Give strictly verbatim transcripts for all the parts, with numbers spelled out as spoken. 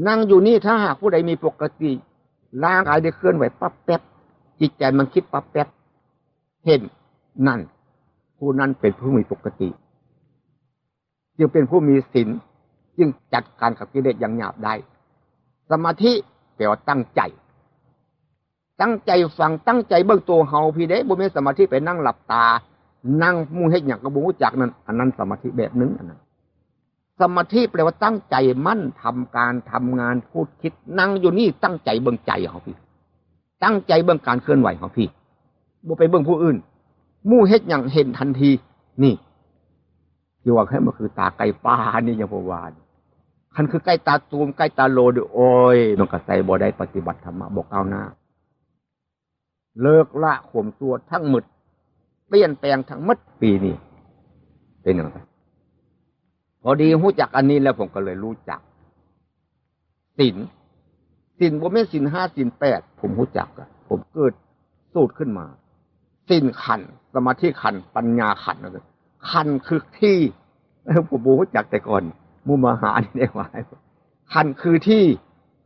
นั่งอยู่นี่ ถ้าหากผู้ใดมีปกติ ร่างกายได้เคลื่อนไหวปั๊บแป๊บ จิตใจมันคิดปั๊บแป๊บ เห็น นั่น ผู้นั้นเป็นผู้มีปกติ จึงเป็นผู้มีศีล จึงจัดการกับกิเลสอย่างหยาบได้ สมาธิแปลว่าตั้งใจ ตั้งใจฟัง ตั้งใจเบิ่งตัวเฮาพีเด้ บ่แม่นสมาธิไปนั่งหลับตา นั่งหมู่เฮ็ดหยังก็บ่ฮู้จักนั่น อันนั้นสมาธิแบบหนึ่ง อันนั้น สมาธิแปลว่าตั้งใจมั่นทำการทำงาน พูดคิด นั่งอยู่นี่ตั้งใจเบิ่งใจเฮาพี ตั้งใจเบิ่งการเคลื่อนไหวเฮาพี บ่ไปเบิ่งผู้อื่น หมู่เฮ็ดหยังเห็นทันที นี่ ที่ว่าให้มันคือตาไก่ป่านี่ยังบ่ว่า คันคือไก่ตาตูม ไก่ตาโลเด้อ โอ้ย มันก็ใส่บ่ได้ ปฏิบัติธรรมะบ่ก้าวหน้า เลิกละความชั่วทั้งหมด เปลี่ยนแปลงทั้งหมด ปีนี้ เป็นจั่งซั้น พอดีฮู้จักอันนี้แล้ว ผมก็เลยฮู้จัก ศีล ศีลบ่แม่นศีลห้า ศีลแปด ผมฮู้จักอะ ผมเกิดสูตรขึ้นมา ศีลขันธ์ สมาธิขันธ์ ปัญญาขันธ์ ขันธ์คือที่ ผมบ่ฮู้จักแต่ก่อน หมู่มาหานี่ได้ว่า ขันธ์คือที่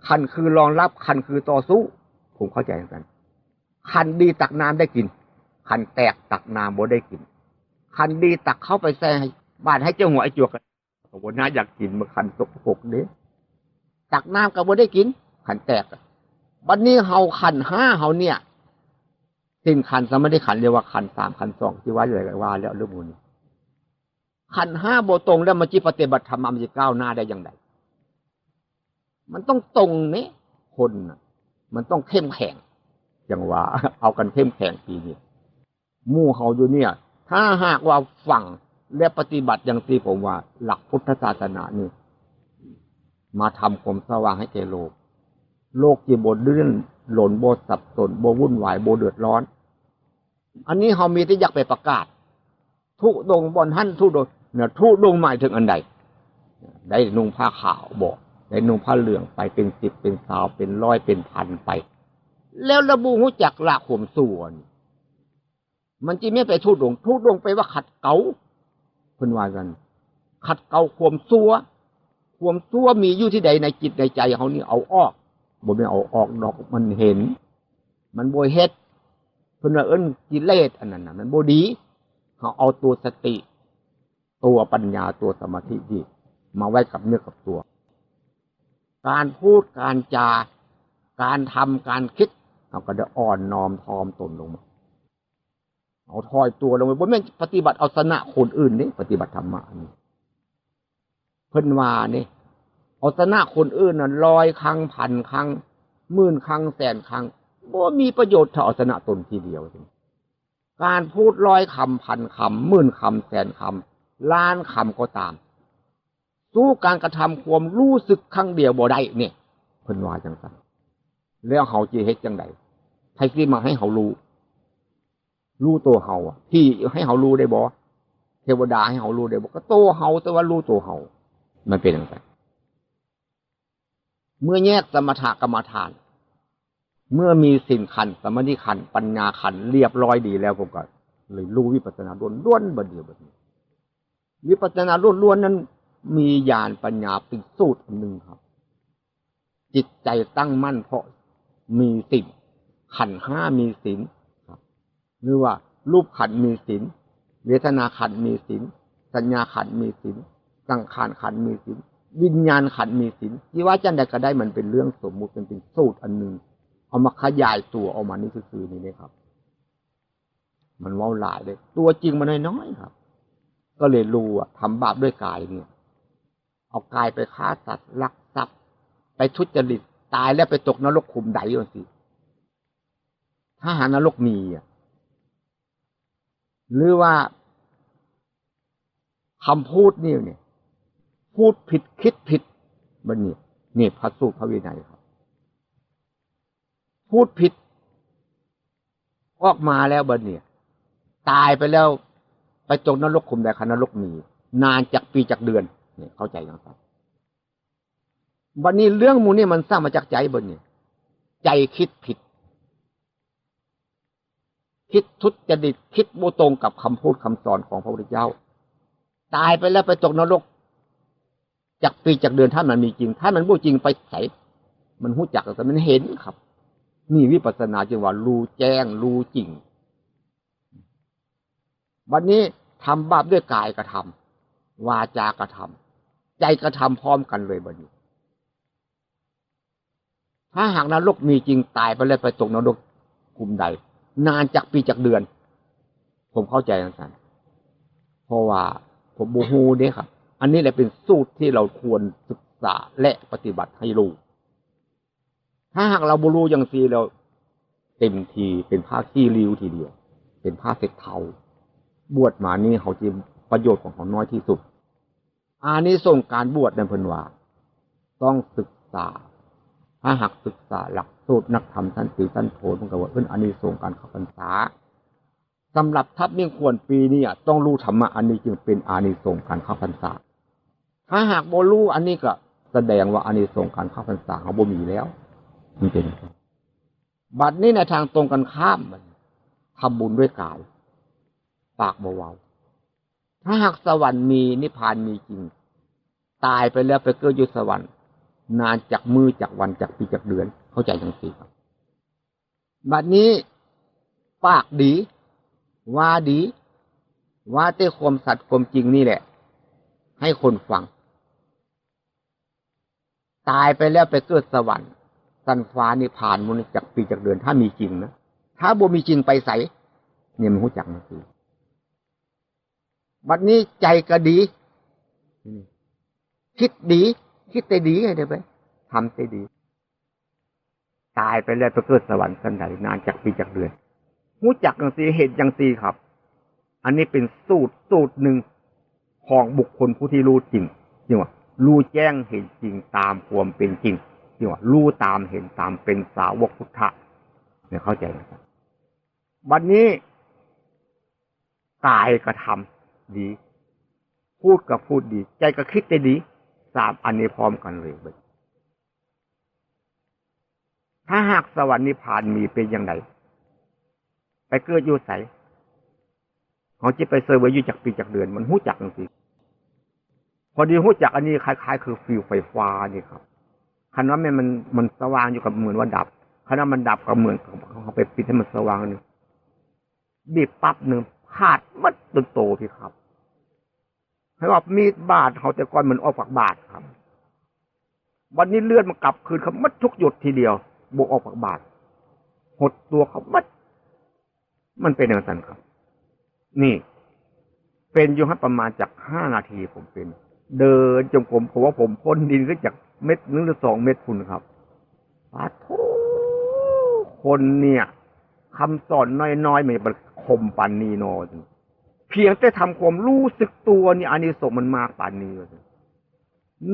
ขันธ์คือรองรับ ขันธ์คือต่อสู้ ผมเข้าใจเหมือนกัน ขันธ์ดีตักน้ำได้กิน ขันธ์แตกตักน้ำบ่ได้กิน ขันธ์ดีตักเข้าไปใส่บาตรให้เจ้าหัวไอ้จวก ก็บ่น่าอยากกิน มันขันธ์สกปรกเด้ ตักน้ำก็บ่ได้กิน ขันธ์แตก บัดนี้เฮาขันธ์ห้าเฮาเนี่ย ศีลขันธ์ สมาธิขันธ์ เรียกว่าขันธ์สาม ขันธ์สอง ที่ว่าอยู่ไหนก็ว่าแล้วเรื่องหมู่นี้ ขันธ์ห้าบ่ตรงแล้ว มันจิปฏิบัติธรรมะ มันจิก้าวหน้าได้อย่างไร มันต้องตรงนี่ คนน่ะ มันต้องเข้มแข็ง จั่งว่า เอากันเข้มแข็งปีนี้ หมู่เฮาอยู่เนี่ย ถ้าหากว่าฟังและปฏิบัติอย่างที่ผมว่า หลักพุทธศาสนานี่ มาทำความสว่างให้แก่โลก โลกจิบ่ดิ้นรน บ่สับสน บ่วุ่นวาย บ่เดือดร้อน อันนี้เฮามีแต่อยากไปประกาศ ธุดงค์บ่อนหั้น ธุดงค์ เนี่ย ธุดงค์หมายถึงอันใด ได้นุ่งผ้าขาวบ่ ได้นุ่งผ้าเหลืองไป เป็นสิบ เป็นซาว เป็นร้อย เป็นพันไป แล้วบ่ฮู้จักละความชั่วนี่ มันจิแม่นไปธุดงค์ ธุดงค์แปลว่าขัดเกลา เพิ่นว่าซั่น ขัดเกลาความชั่ว ความชั่วมีอยู่ที่ใด ในจิตในใจเฮานี่เอาออก บ่แม่นเอาออกดอก มันเห็น มันบ่เฮ็ด เพิ่นว่าเอิ้นกิเลสอันนั้นน่ะ มันบ่ดี เฮาเอาตัวสติ ตัวปัญญา ตัวสมาธินี่มาไว้กับเนื้อกับตัว การพูด การจา การทำ การคิด เฮาก็ได้อ่อนน้อมถ่อมตนลงมา เอาถอยตัวลงไป บ่แม่นปฏิบัติเอาชนะคนอื่นนี่ ปฏิบัติธรรมะนี่ เพิ่นว่านี่ เอาชนะคนอื่นน่ะ ร้อยครั้ง พันครั้ง หมื่นครั้ง แสนครั้ง บ่มีประโยชน์เท่าเอาชนะตนทีเดียว การพูดร้อยคำ พันคำ หมื่นคำ แสนคำ ล้านคำก็ตาม สู้การกระทำความรู้สึกครั้งเดียวบ่ได้เนี่ย เพิ่นว่าจั่งซั้น แล้วเฮาจิเฮ็ดจั่งใด ไผสิมาให้เฮารู้ รู้ตัวเฮาอะ ผีให้เฮารู้ได้บ่ เทวดาให้เฮารู้ได้บ่ ก็ตัวเฮา แต่ว่ารู้ตัวเฮา มันเป็นจั่งซั้น เมื่อแยกสมถกรรมฐาน เมื่อมีศีลขันธ์ สมาธิขันธ์ ปัญญาขันธ์เรียบร้อยดีแล้ว ผมก็เลยรู้วิปัสสนาล้วนๆ บัดเดียวบัดนี้ วิปัสสนาล้วนๆ นั้นมีญาณปัญญาเป็นสูตรอันหนึ่งครับ จิตใจตั้งมั่นเพราะมีศีล ขันธ์ห้ามีศีลครับ หรือว่ารูปขันธ์มีศีล เวทนาขันธ์มีศีล สัญญาขันธ์มีศีล สังขารขันธ์มีศีล วิญญาณขันธ์มีศีล ที่ว่าจั่งใดก็ได้ มันเป็นเรื่องสมมุติ มันเป็นสูตรอันหนึ่ง เอามาขยายตัวออกมานี่ซื่อๆ นี่นะครับ มันเว้าหลายเลย ตัวจริงมันน้อยๆ ครับ ก็เลยรู้ว่าทำบาปด้วยกายเนี่ย เอากายไปฆ่าสัตว์ ลักทรัพย์ ไปทุจริต ตายแล้วไปตกนรกขุมใดจั่งซี้ ถ้าหากนรกมีอะ หรือว่าคำพูดนี่เนี่ย พูดผิดคิดผิด บัดนี้ นี่พระสูตรพระวินัยครับ พูดผิด ออกมาแล้วบัดนี้ ตายไปแล้ว ไปตกนรกขุมใด คันนรกมี นานจักปีจักเดือน เนี่ย เข้าใจยังครับ บัดนี้เรื่องหมู่นี้มันสร้างมาจากใจบัดนี้ ใจคิดผิด คิดทุจริต คิดบ่ตรงกับคำพูดคำสอนของพระพุทธเจ้า ตายไปแล้วไปตกนรก จักปีจักเดือน ถ้ามันมีจริง ถ้ามันบ่จริงไปไส มันฮู้จัก แต่มันเห็นครับ นี่วิปัสสนาจึงว่ารู้แจ้งรู้จริง บัดนี้ทำบาปด้วยกายกระทำ วาจากระทำ ใจกระทำพร้อมกันเลยบัดนี้ ถ้าหากนรกมีจริง ตายไปแล้วไปตกนรกขุมใด นานจักปีจักเดือน ผมเข้าใจจังซั่น เพราะว่าผมบ่ฮู้เด้ครับ อันนี้แหละเป็นสูตรที่เราควรศึกษาและปฏิบัติให้รู้ ถ้าหากเราบ่รู้จังซี่แล้ว เต็มทีเป็นพระขี้ริ้วทีเดียว เป็นพระเสร็จเฒ่า บวชมานี่เขาจะประโยชน์ของเขาน้อยที่สุด อานิสงส์การบวชนั่นเพิ่นว่า ต้องศึกษา ถ้าหากศึกษาหลักสูตรนักธรรมชั้นตรีชั้นโท มันก็ว่า เอิ้นอานิสงส์การเข้าพรรษา สำหรับทัพเมืองขวัญปีนี้อะ ต้องรู้ธรรมะอันนี้จึงเป็นอานิสงส์การเข้าพรรษา ถ้าหากบ่รู้อันนี้ก็แสดงว่าอานิสงส์การเข้าพรรษาเขาบ่มีแล้ว มันเป็นจังซั่น บัดนี้ในทางตรงกันข้าม บัดนี้ทำบุญด้วยกาย ปากบ่เว้า ถ้าหากสวรรค์มี นิพพานมีจริง ตายไปแล้วไปเกิดอยู่สวรรค์ นานจักมื้อจักวันจักปีจักเดือน เข้าใจจังซี่ครับ บัดนี้ปากดี ว่าดี ว่าแต่ความสัตย์ความจริงนี่แหละ ให้คนฟัง ตายไปแล้วไปเกิดสวรรค์ ชั้นฟ้านิพพาน มันจักปีจักเดือน ถ้ามีจริงนะ ถ้าบ่มีจริงไปไส เนี่ยมันฮู้จักจังซี่ บัดนี้ใจก็ดี คิดดี คิดแต่ดีให้ได้ไป ทำแต่ดี ตายไปแล้วไปเกิดสวรรค์ชั้นใด นานจักปีจักเดือน ฮู้จักจังซี่ เห็นจังซี่ครับ อันนี้เป็นสูตร สูตรหนึ่งของบุคคลผู้ที่รู้จริง จริงว่า รู้แจ้งเห็นจริงตามความเป็นจริง จริงว่า รู้ตามเห็นตามเป็นสาวกพุทธะ เนี่ยเข้าใจไหมครับ บัดนี้ กายกระทำดี พูดก็พูดดี ใจก็คิดได้ดี สามอันนี้พร้อมกันเลยเว้ย ถ้าหากสวรรค์นิพพานมีเป็นจังใด ไปเกิดอยู่ไส เขาจะไปเสวยอยู่จักปีจักเดือน มันฮู้จักจังซี่ พอดีฮู้จักอันนี้คล้ายๆ คือฟิวไฟฟ้านี่ครับ คันว่าแม่นมัน มันสว่างอยู่ก็เหมือนว่าดับ คันว่ามันดับก็เหมือนเขาไปปิดให้มันสว่างนี่ บีบปั๊บหนึ่ง ขาดหมดจนโตพี่ครับ ให้ว่ามีดบาดเขาแต่ก่อนมันออกปากบาดครับ บัดนี้เลือดมันกลับคืนครับ หมดทุกหยดทีเดียว บ่ออกปากบาด หดตัวเขาหมด มันเป็นจังซั่นครับ นี่ เป็นอยู่ฮะประมาณจักห้านาทีผมเป็น เดินจงกรม ผมว่าผมพ่นดินขึ้นจากเม็ดหนึ่งหรือสองเม็ดพุ้นครับ ปาดโธ่ คนเนี่ย คำสอนน้อยๆ มันจะคมปานนี้นอ เพียงแต่ทำความรู้สึกตัวนี่ อานิสงส์มันมากปานนี้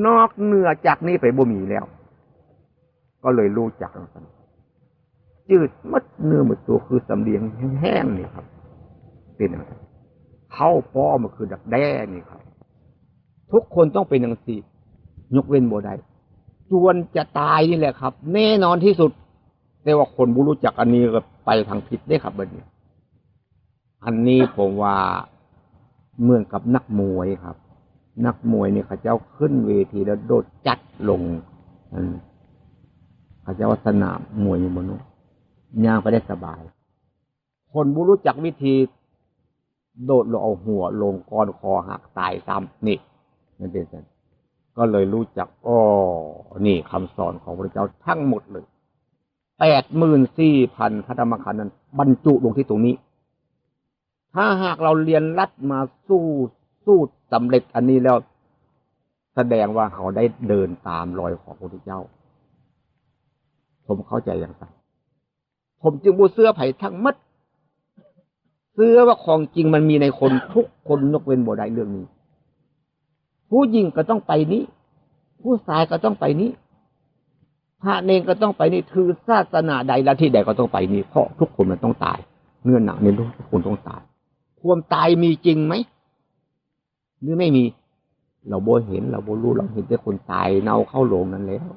นอกเหนือจากนี้ไปบ่มีแล้ว ก็เลยรู้จักจังซั่น จืดหมดเนื้อหมดตัว คือสำเลียงแห้งๆ นี่ครับ เป็นจังซั่น เข้าป้อมันคือดักแด้นี่ครับ ทุกคนต้องเป็นจังซี่ ยกเว้นบ่ได้ จวนจะตายนี่แหละครับ แน่นอนที่สุด แต่ว่าคนบ่รู้จักอันนี้ก็ไปทางผิดเด้ครับบัดนี้ อันนี้ผมว่าเหมือนกับนักมวยครับ นักมวยนี่เขาเจ้าขึ้นเวทีแล้วโดดจัดลง อืม เขาเจ้าว่าสนามมวยอยู่บนนู้น ย่างไปได้สบาย คนบ่รู้จักวิธี โดดลงเอาหัวลงก้อนคอหักตายซ้ำ นี่ มันเป็นจังซั่น ก็เลยรู้จัก อ้อ นี่คำสอนของพระเจ้าทั้งหมดเลย แปดหมื่นสี่พันพระธรรมขันธ์นั้นบรรจุลงที่ตรงนี้ ถ้าหากเราเรียนรัดมาสู่สูตรสำเร็จอันนี้แล้ว แสดงว่าเขาได้เดินตามรอยของพระพุทธเจ้า ผมเข้าใจจังซั่น ผมจึงบ่เชื่อไผทั้งหมด เชื่อว่าของจริงมันมีในคนทุกคน ยกเว้นบ่ได้เรื่องนี้ ผู้หญิงก็ต้องไปนี้ ผู้ชายก็ต้องไปนี้ พระเณรก็ต้องไปนี้ ถือศาสนาใดลัทธิใดก็ต้องไปนี้ เพราะทุกคนมันต้องตาย เนื้อหนังในโลกทุกคนต้องตาย ความตายมีจริงไหม หรือไม่มี เราบ่เห็น เราบ่รู้ เราเห็นแต่คนตายเน่าเข้าโลงนั้นแล้ว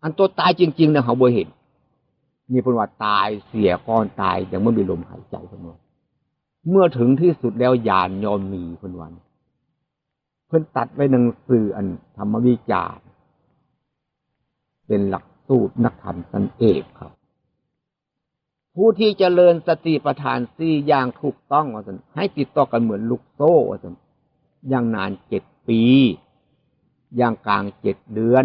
อันตัวตายจริงๆ เนี่ยเขาบ่เห็น นี่เพิ่นว่าตายเสียก่อนตาย ยังไม่มีลมหายใจ เพิ่นว่า เมื่อถึงที่สุดแล้วญาณย่อมมี เพิ่นว่า พิ่นตัดไว้หนังสืออันธรรมวิจารณ์ เป็นหลักสูตรนักธรรมชั้นเอกครับ ผู้ที่เจริญสติปัฏฐานสี่อย่างถูกต้องว่าซั่น ให้ติดต่อกันเหมือนลูกโซ่ว่าซั่น อย่างนานเจ็ดปี อย่างกลางเจ็ดเดือน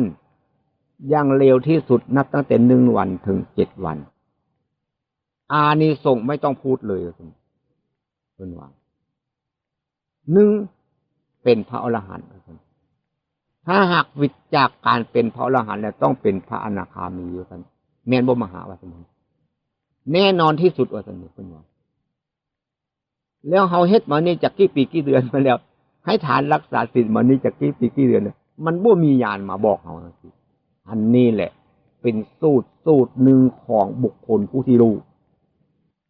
อย่างเร็วที่สุดนับตั้งแต่หนึ่งวันถึงเจ็ดวัน อานิสงส์ไม่ต้องพูดเลยว่าซั่น เพิ่นว่า หนึ่ง เป็นพระอรหันต์ว่าซั่น ถ้าหากหวิดจากการเป็นพระอรหันต์แล้วต้องเป็นพระอนาคามีว่าซั่น แม่นบ่มหาว่าซั่น แน่นอนที่สุดว่าซั่น เพิ่นว่า แล้วเฮาเฮ็ดมานี่จักกี่ปีกี่เดือนมาแล้ว ให้ทานรักษาศีลมานี่จักกี่ปีกี่เดือนเนี่ย มันบ่มีญาณมาบอกเฮาจังซี้ อันนี้แหละ เป็นสูตรสูตรหนึ่งของบุคคลผู้ที่รู้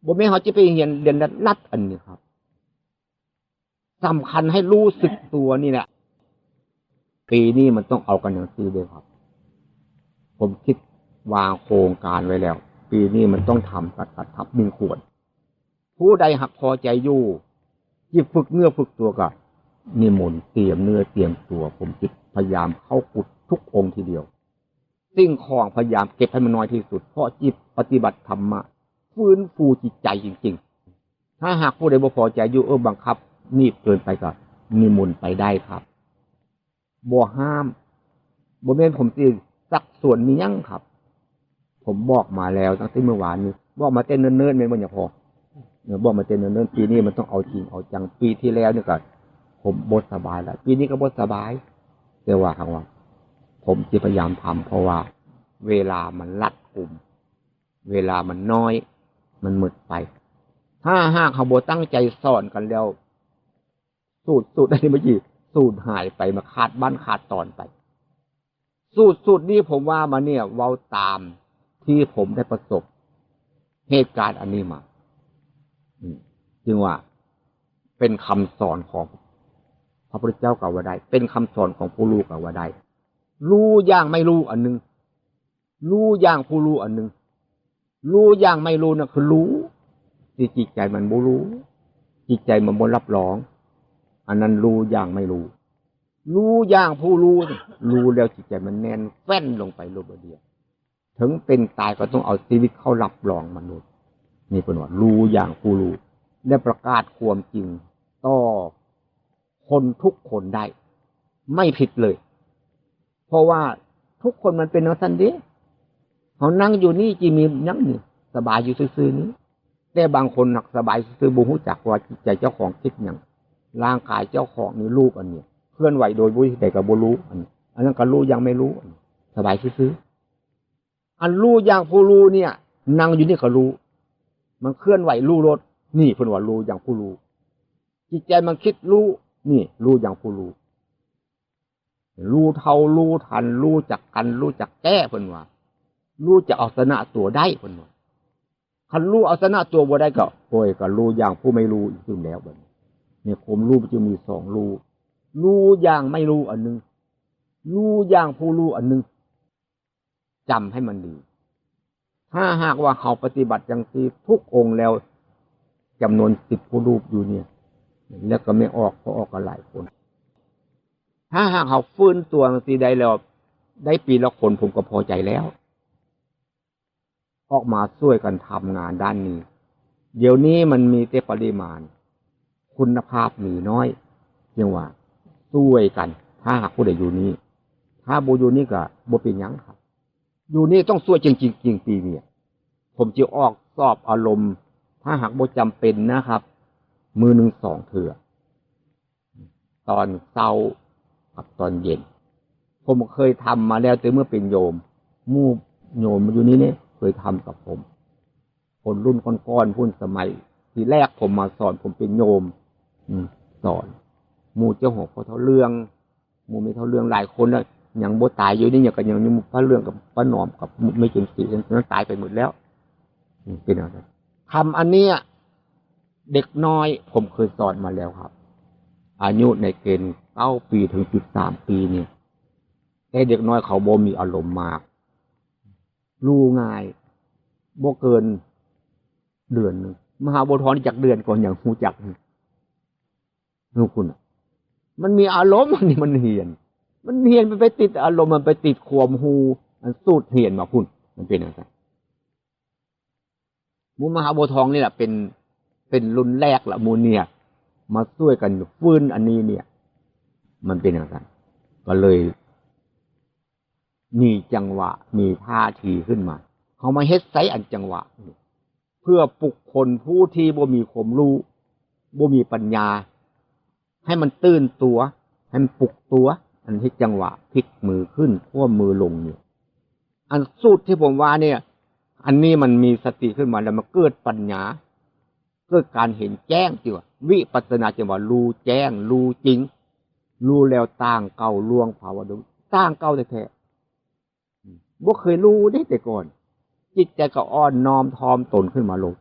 บ่แม่นเฮาจะไปเรียน เรียนลัดๆ อันนี้ครับ สำคัญให้รู้สึกตัวนี่แหละ ปีนี้มันต้องเอากันอย่างนี้เลยครับ ผมคิดวางโครงการไว้แล้ว ปีนี้มันต้องทำสัตตทัพหนึ่งขวด ผู้ใดหากพอใจอยู่ จิตฝึกเนื้อฝึกตัวก็นิมนต์เตรียมเนื้อเตรียมตัว ผมจิตพยายามเข้ากุฏิทุกองค์ทีเดียว สิ่งของพยายามเก็บให้มันน้อยที่สุด เพราะจิตปฏิบัติธรรมะ ฟื้นฟูจิตใจจริงๆ ถ้าหากผู้ใดบ่พอใจอยู่ เออ บังคับ หนีบเกินไปก็นิมนต์ไปได้ครับ บ่ห้าม บ่แม่นผมสิซักซ้วนมีหยังครับ ผมบอกมาแล้วตั้งแต่เมื่อวานนี้ บอกมาแต่เนิ่นๆ แม่นบ่เนี่ยพ่อ เออ บอกมาแต่เนิ่นๆ ปีนี้มันต้องเอาจริงเอาจัง ปีที่แล้วนี่ก็ผมบ่สบายแล้ว ปีนี้ก็บ่สบาย แต่ว่าหากว่า ผมจะพยายามทำ เพราะว่าเวลามันรัดกุม เวลามันน้อย มันหมดไป ถ้าหากเฮาบ่ตั้งใจสอนกันแล้ว สูตร สูตรอันนี้เมื่อกี้ สูตรหายไป มาขาดบ้านขาดตอนไป สูตร สูตรนี้ผมว่ามาเนี่ย เว้าตามที่ผมได้ประสบเหตุการณ์อันนี้มา อืม จึงว่าเป็นคำสอนของพระพุทธเจ้าก็ว่าได้ เป็นคำสอนของผู้รู้ก็ว่าได้ รู้อย่างไม่รู้อันหนึ่ง รู้อย่างผู้รู้อันหนึ่ง รู้อย่างไม่รู้นั่นคือรู้ ที่จิตใจมันบ่รู้ จิตใจมันบ่รับรอง อันนั้นรู้อย่างไม่รู้ รู้อย่างผู้รู้ รู้แล้วจิตใจมันแน่นแฟ้นลงไปโลดเดียว ถึงเป็นตายก็ต้องเอาชีวิตเข้ารับรองมนุษย์ นี่เพิ่นว่ารู้อย่างผู้รู้ และประกาศความจริงต่อคนทุกคนได้ ไม่ผิดเลย เพราะว่าทุกคนมันเป็นจั่งซั้นเด้ เฮานั่งอยู่นี่จิมีหยังนี่ สบายอยู่ซื่อๆ นี่ แต่บางคนหากสบายซื่อๆ บ่ฮู้จักว่าจิตใจเจ้าของคิดหยัง ร่างกายเจ้าของนี่รูปอันนี้ เคลื่อนไหวโดยวิธีใดก็บ่รู้ อันนี้ อันนั้นก็รู้อย่างไม่รู้ อันนี้ สบายซื่อๆ อันรู้อย่างผู้รู้เนี่ย นั่งอยู่นี่ก็รู้ มันเคลื่อนไหวรู้โลด นี่เพิ่นว่ารู้อย่างผู้รู้ จิตใจมันคิดรู้ นี่รู้อย่างผู้รู้ รู้เท่ารู้ทัน รู้จักกัน รู้จักแก้ เพิ่นว่า รู้จักเอาชนะตัวได้ เพิ่นว่า คันรู้เอาชนะตัวบ่ได้ก็ โอ้ย ก็รู้อย่างผู้ไม่รู้อีกอยู่แล้วบัดนี้ เนี่ย ความรู้มันจึงมีสองรู้ รู้อย่างไม่รู้อันหนึ่ง รู้อย่างผู้รู้อันหนึ่ง จำให้มันดี ถ้าหากว่าเฮาปฏิบัติจั่งซี้ทุกองค์แล้ว จำนวนสิบผู้รูปอยู่เนี่ย แล้วก็ไม่ออก ก็ออกกันหลายคน ถ้าหากเฮาฟื้นตัวจั่งซี้ได้แล้ว ได้ปีละคนผมก็พอใจแล้ว ออกมาช่วยกันทำงานด้านนี้ เดี๋ยวนี้มันมีแต่ปริมาณ คุณภาพมีน้อย จึงว่าช่วยกัน ถ้าหากผู้ใดอยู่นี่ ถ้าบ่อยู่นี่ก็บ่เป็นหยังครับ อยู่นี่ต้องช่วยจริงๆ จริงปีเนี่ย ผมจะออกสอบอารมณ์ ถ้าหากบ่จำเป็นนะครับ มื้อหนึ่งสองเทื่อ ตอนเช้ากับตอนเย็น ผมเคยทำมาแล้วแต่เมื่อเป็นโยม หมู่โยมอยู่นี่เนี่ยเคยทำกับผม คนรุ่นก่อนๆ พุ้น สมัยทีแรกผมมาสอน ผมเป็นโยม อืม สอน หมู่เจ้าของพ่อเฒ่าเรื่อง หมู่แม่เฒ่าเรื่องหลายคนน่ะ ยังบ่ตายอยู่นี่ ยังก็ยังอยู่ พ่อเรื่องกับป้าหนอมกับแม่เจนศรีนั้นตายไปหมดแล้ว อืม เป็นอะไร คำอันเนี้ย เด็กน้อยผมเคยสอนมาแล้วครับ อายุในเกณฑ์เก้าปีถึงสิบสามปีเนี่ย แต่เด็กน้อยเขาบ่มีอารมณ์มาก รู้ง่าย บ่เกินเดือนหนึ่ง มหาบัวทองนี่จักเดือนก่อนยังรู้จัก รู้คุณน่ะ มันมีอารมณ์ อันนี้มันเหียน มันเหียน มันไปติดอารมณ์ มันไปติดความฮู้ อันสูตรเหียนมาพุ้น มันเป็นจั่งซั้น หมู่มหาบัวทองนี่แหละเป็น เป็นรุ่นแรกละ หมู่เนี่ย มาช่วยกันฟื้นอันนี้เนี่ย มันเป็นจั่งซั้น ก็เลย มีจังหวะ มีท่าทีขึ้นมา เฮามาเฮ็ดไสอันจังหวะนี่ เพื่อปลุกคนผู้ที่บ่มีความรู้ บ่มีปัญญา ให้มันตื่นตัว ให้มันปลุกตัว อันเฮ็ดจังหวะพลิกมือขึ้น คว่ำมือลงนี่ อันสูตรที่ผมว่าเนี่ย อันนี้มันมีสติขึ้นมาแล้วมันเกิดปัญญา เกิดการเห็นแจ้ง ที่ว่าวิปัสสนา จั่งว่ารู้แจ้ง รู้จริง รู้แล้วต่างเก่าล่วงภาวะเดิม ต่างเก่าแท้ๆ บ่เคยรู้เด้แต่ก่อน จิตใจก็อ่อนน้อมถ่อมตนขึ้นมาโลด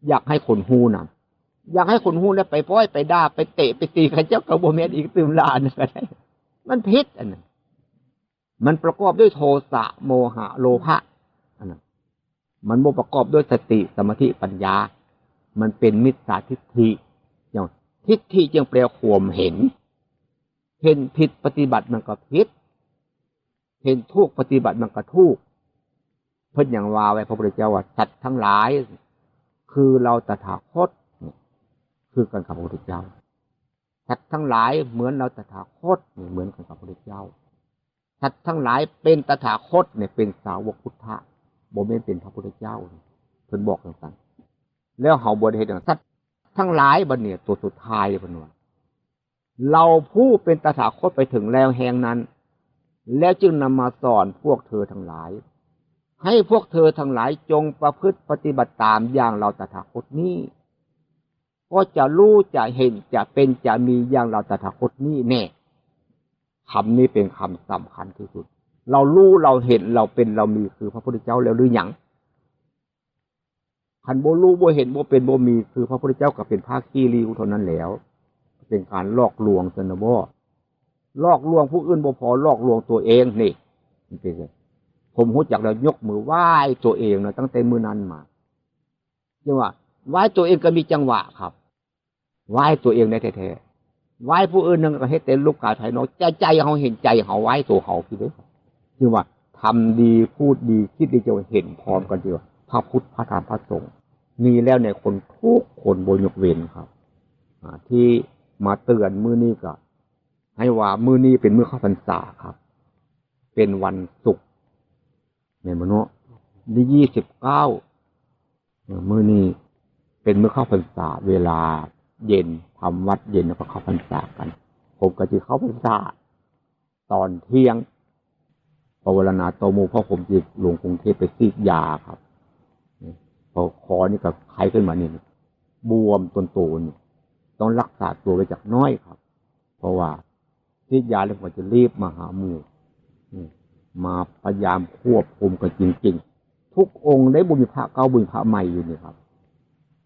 อยากให้คนฮู้นำ อยากให้คนฮู้แล้วไปป้อยไปด่า ไปเตะไปตีเขาเจ้าก็บ่แม่นอีก ตื่มหลานก็ได้ มันผิดอันนั้น มันประกอบด้วยโทสะ โมหะ โลภะ อันนั้น มันบ่ประกอบด้วยสติ สมาธิ ปัญญา มันเป็นมิจฉาทิฏฐิ อย่าง ทิฏฐิจึงแปลความเห็น เห็นผิดปฏิบัติมันก็ผิด เห็นถูกปฏิบัติมันก็ถูก เพิ่นยังว่าไว้ พระพุทธเจ้าว่า สัตว์ทั้งหลาย คือเราตถาคตเนี่ย คือกันกับพระพุทธเจ้า สัตว์ทั้งหลายเหมือนเราตถาคตเนี่ย เหมือนกันกับพระพุทธเจ้า สัตว์ทั้งหลายเป็นตถาคตเนี่ย เป็นสาวกพุทธะ บ่แม่นเป็นพระพุทธเจ้า เพิ่นบอกจั่งซั้น แล้วเฮาบ่ได้เฮ็ดจั่งซั้น สัตว์ทั้งหลาย บัดนี้ตัวสุดท้ายเพิ่นว่า เราผู้เป็นตถาคตไปถึงแล้วแฮงนั้น แล้วจึงนำมาสอนพวกเธอทั้งหลาย ให้พวกเธอทั้งหลายจงประพฤติปฏิบัติตามอย่างเราตถาคตนี้ ก็จะรู้จะเห็นจะเป็นจะมีอย่างเราตถาคตนี้แน่ คำนี้เป็นคำสำคัญที่สุด เรารู้เราเห็นเราเป็นเรามีคือพระพุทธเจ้าแล้วหรือยัง คันบ่รู้บ่เห็นบ่เป็นบ่มีคือพระพุทธเจ้าก็เป็นพระขี้ริ้วเท่านั้นแล้ว เป็นการหลอกลวง ซั่นนะบ่ หลอกลวงผู้อื่นบ่พอ หลอกลวงตัวเองนี่ มันเป็นไง ผมรู้จักแล้วยกมือไหว้ตัวเองนะ ตั้งแต่มื้อนั้นมา จั่งว่า ไหว้ตัวเองก็มีจังหวะครับ ไหว้ตัวเองได้แท้ๆ ไหว้ผู้อื่นนั่นก็เฮ็ดแต่รูปกายภายนอก ใจ ใจเฮาเห็นใจเฮา ไหว้ตัวเฮาพี่เด้อ จั่งว่าทำดีพูดดีคิดดี จะเห็นพร้อมกัน จั่งว่าพระพุทธพระธรรมพระสงฆ์ มีแล้วในคนทุกคนบ่ยกเว้นครับ อ่า ที่มาเตือนมื้อนี้ก็ ให้ว่ามื้อนี้เป็นมื้อเข้าพรรษาครับ เป็นวันศุกร์ แม่นบ่เนาะ ที่ยี่สิบเก้า เออ มื้อนี้เป็นมื้อเข้าพรรษา เวลาเย็น ทำวัตรเย็นแล้วก็เข้าพรรษากัน ผมก็สิเข้าพรรษาตอนเที่ยง ปวารณาต่อหมู่ เพราะผมสิลงกรุงเทพฯไปฉีดยาครับ พอคอนี่ก็ไข้ขึ้นมานี่ บวมตนโตนี่ ต้องรักษาตัวไว้จักหน้อยครับ เพราะว่า ฉีดยาแล้วผมจะรีบมาหาหมู่ อืม มาพยายามควบคุมกันจริงๆ ทุกองค์ได้ บ่มีพระเก่าบ่มีพระใหม่อยู่นี่ครับ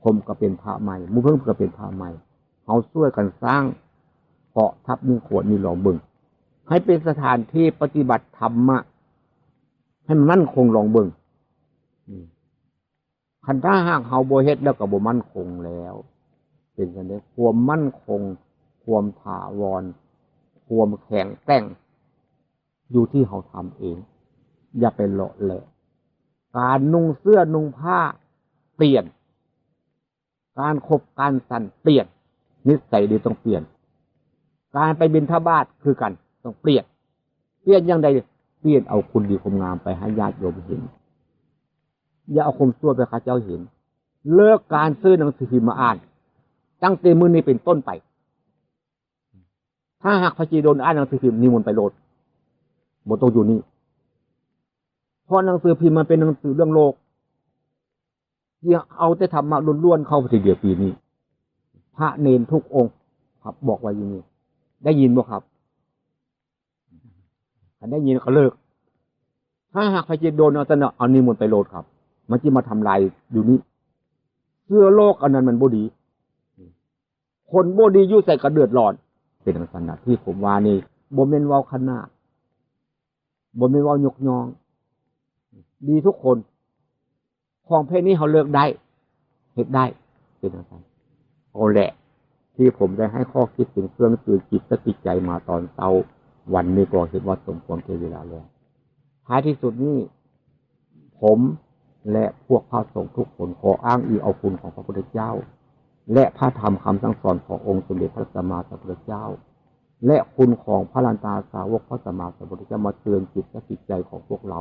ผมก็เป็นพระใหม่ หมู่เพิ่นก็เป็นพระใหม่ เฮาช่วยกันสร้างเกาะทัพมิ่งขวัญนี่ลองเบิ่ง ให้เป็นสถานที่ปฏิบัติธรรมะ ให้มันมั่นคงลองเบิ่ง อืม คันถ้าหากเฮาบ่เฮ็ดแล้วก็บ่มั่นคงแล้ว เป็นจั่งใด๋ ความมั่นคง ความถาวร ความแข็งแกร่ง อยู่ที่เฮาทำเอง อย่าไปเลาะแหละ การนุ่งเสื้อนุ่งผ้าเปลี่ยน การขบการสันเปลี่ยน นิสัยดีต้องเปลี่ยน การไปบิณฑบาตคือกัน ต้องเปลี่ยน เปลี่ยนจั่งใด๋ เปลี่ยนเอาคุณดีความงามไปให้ญาติโยมเห็น อย่าเอาความชั่วไปให้เขาเจ้าเห็น เลิกการซื้อหนังสือพิมพ์มาอ่าน ตั้งแต่มื้อนี้เป็นต้นไป ถ้าหากพระจีดลอ่านหนังสือพิมพ์ นิมนต์ไปโลด บ่ต้องอยู่นี่ เพราะหนังสือพิมพ์มันเป็นหนังสือเรื่องโลก สิเอาแต่ธรรมะล้วนๆ เข้าไปทีเดียวปีนี้ พระเณรทุกองค์ครับ บอกไว้อย่างนี้ ได้ยินบ่ครับ คันได้ยินก็เลิก ถ้าหากพระจีดลเอาแต่เนาะ เอานิมนต์ไปโลดครับ มันสิมาทำลายอยู่นี่ เสื้อโลกอันนั้นมันบ่ดี คนบ่ดีอยู่ไสก็เดือดร้อน เป็นจั่งซั้นนะ ที่ผมว่านี่ บ่แม่นเว้าขนาด บ่แม่นเว้ายกย่อง ดีทุกคน ของเพศนี้เฮาเลิกได้ เฮ็ดได้ เป็นจั่งซั้น เอาแหละ สิ ที่ผมได้ให้ข้อคิดถึงเครื่องเตือนจิตและจิตใจมาตอนเช้าวันนี้ก็เห็นว่าสมควรแก่เวลาแล้ว ท้ายที่สุดนี้ ผมและพวกพระสงฆ์ทุกคนขออ้างอิงเอาคุณของพระพุทธเจ้า และพระธรรมคำสั่งสอนขององค์สมเด็จพระสัมมาสัมพุทธเจ้า และคุณของพระรัตนตรัยสาวกพระสัมมาสัมพุทธเจ้ามาเตือนจิตและจิตใจของพวกเรา